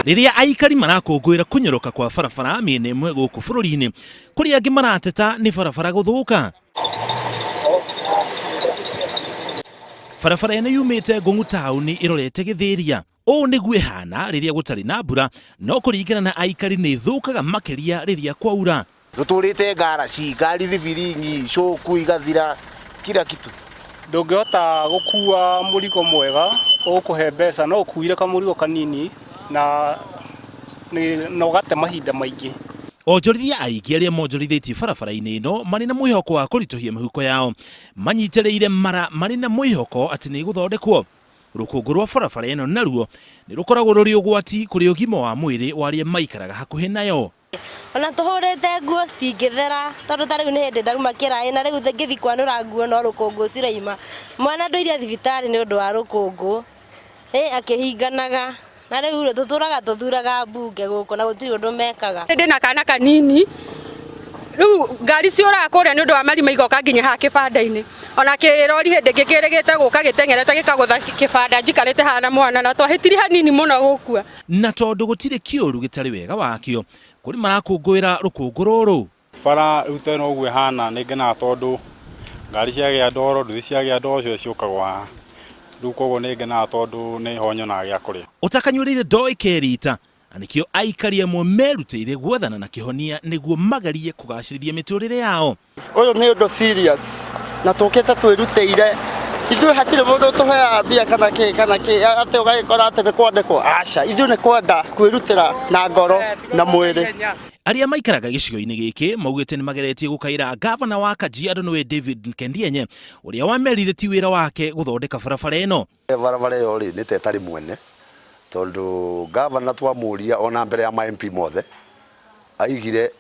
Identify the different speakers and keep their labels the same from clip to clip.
Speaker 1: Rĩrĩa aikari marakũngũĩra kũnyoroka kwa barabara mĩena ĩmwe gũkũ bũrũri-inĩ, kũrĩ angĩ marateta nĩ barabara gũthũka. Barabara ĩno yumĩte Ngũng'u taũni ĩrorete Gĩthĩria. Ũũ nĩguo ĩhana rĩrĩa gũtarĩ na mbura, no kũringana na aikari nĩ ĩthũkaga makĩria rĩrĩa kwaura.
Speaker 2: Tũtũrĩte ngaraci, ngari thibiringi, coku igathira, kila kitu.
Speaker 3: Ndũngĩhota gũkua mũrigo mwega ũkũhe mbeca no ũkuire kamũrigo kanini na na ũgate mahinda maingĩ.
Speaker 1: Onjorithia aingĩ arĩa monjorithĩtie barabara-inĩ ĩno marĩ na mwĩhoko wa kũritũhia mĩhuko yao, manyitĩrĩire mara marĩ na mwĩhoko atĩ nĩ ĩgũthondekwo. Rũkũngũ rwa barabara ĩno naruo nĩ rũkoragwo rũrĩ ũgwati kũrĩ ũgima wa mwĩrĩ wa arĩa maikaraga hakuhĩ nayo.
Speaker 4: Ona tũhũrĩte nguo citingĩthera tondũ ta rĩu nĩ hĩndĩ ndauma kĩraĩ na rĩu ngĩthiĩ kwanũra nguo no rũkũngũ ciraima. Mwana ndwaire thibitarĩ nĩ ũndũ wa rũkũngũ, ĩ akĩhinganaga na rĩu rĩ tũtũraga tũthuraga mbunge gũkũ na gũtirĩ ũndũ mekaga.
Speaker 5: Ndĩna kana kanini rĩu ngari ciũraga kũrĩa nĩ ũndũ wa marima igoka nginya haha kĩbanda-inĩ ona kĩrori hĩndĩ ĩngĩ kĩrĩgĩte gũka gĩteng'erete gĩkagũtha kĩbanda njikarĩte haha na mwana na twahĩtirie hanini mũno gũkua.
Speaker 1: Na tondũ gũtirĩ kĩũru gĩtarĩ wega wakĩo, kũrĩ marakũngũĩra rũkũngũ rũrũ.
Speaker 6: Bara rĩu ta ĩno ũguo ĩhana nĩ ngenaga tondũ ngari ciagĩa ndoro, nduthi ciagĩa ndoro ciothe ciũkaga o haha. Rĩu koguo nĩ ngenaga tondũ nĩho nyonaga gĩa kũrĩa.
Speaker 1: Ũtakanyuĩrĩire ndoĩ kerita, na nĩkĩo aikari amwe merutĩire gwethana na kĩhonia nĩguo magerie kũgacĩrithia mĩtũrĩre yao.
Speaker 7: Ũyũ nĩ ũndũ serious na tũkĩte twĩrutĩire ithuĩ hatirĩ mũndũ ũtũheaga mbia kana kĩ kana kĩ atĩ ũgagĩkora atĩ nĩ kwandĩkwo aca ithuĩ nĩ kwenda kwĩrutĩra na ngoro na mwĩrĩ.
Speaker 1: Arĩa maikaraga gĩcigo-inĩ gĩkĩ maugĩte nĩ mageretie gũkaĩra ngavana wa Kajiado nĩwe David Nkendienye ũrĩa wamerire ti wĩra wake gũthondeka barabara ĩno.
Speaker 8: Barabara ĩyo rĩ nĩ ta ĩtarĩ mwene tondũ ngavana twamũria ona mbere ya ma MP mothe aigire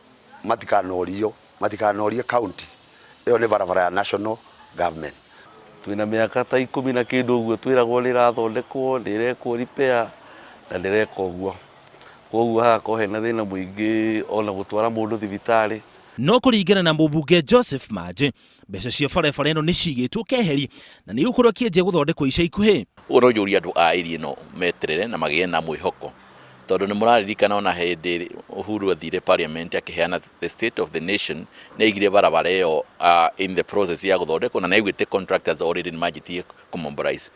Speaker 8: matikanorio matikanorie county ĩyo nĩ barabara ya national government.
Speaker 9: Twĩna mĩaka ta ikũmi na kĩndũ ũguo twĩragwo nĩ ĩrathondekwo, nĩ ĩrekwo repair na ndĩreka ũguo. Kwoguo hagakorwo hena thĩna mũingĩ ona gũtwara mũndũ thibitarĩ.
Speaker 1: No kũringana na mũmbunge Joseph Manjĩ, mbeca cia barabara ĩno nĩ cigĩtwo keheri na nĩ ĩgũkorwo ĩkĩanjia gũthondekwo ica ikuhĩ.
Speaker 10: Ũguo no njũrie andũ a area ĩno meterere na magĩe na mwĩhoko tondũ nĩ mũraririkana ona hĩndĩ Uhuru athire parliament akĩheana the state of the nation nĩ aigire barabara ĩyo in the process ya gũthondekwo na nĩ aiguĩte contractors already nĩ manjĩtie kũ mobilize.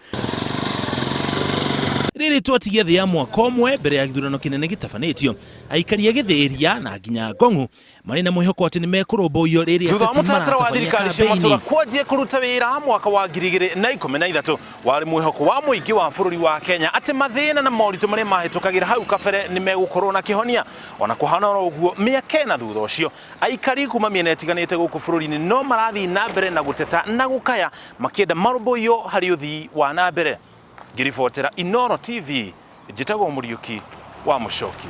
Speaker 1: Rĩrĩ twatigia thĩ ya mwaka ũmwe mbere ya gĩthurano kĩnene gĩtabanĩtio, aikari a Gĩthĩria na nginya Ngong'u marĩ na mwĩhoko atĩ nĩ mekũrũmbũiyo rĩrĩa
Speaker 11: Thutha wa
Speaker 1: ateti
Speaker 11: mũtaratara wa
Speaker 1: maratabania
Speaker 11: thirikari cia matũra
Speaker 1: kambĩini.
Speaker 11: kwanjia kũruta wĩra mwaka wa 2013 warĩ mwĩhoko wa mũingĩ wa bũrũri wa Kenya atĩ mathĩna na moritũ marĩa mahĩtũkagĩra hau kabere nĩ megũkorwo na kĩhonia. Ona kũhana oro ũguo, mĩaka ĩna thutha ũcio, aikari kuma mĩena ĩtiganĩte gũkũ bũrũri-inĩ no marathiĩ na mbere na gũteta na gũkaya makĩenda marũmbũiyo harĩ ũthii wa na mbere. Ngĩribotera Inooro TV, njĩtagwo Mũriũki wa Mũcoki.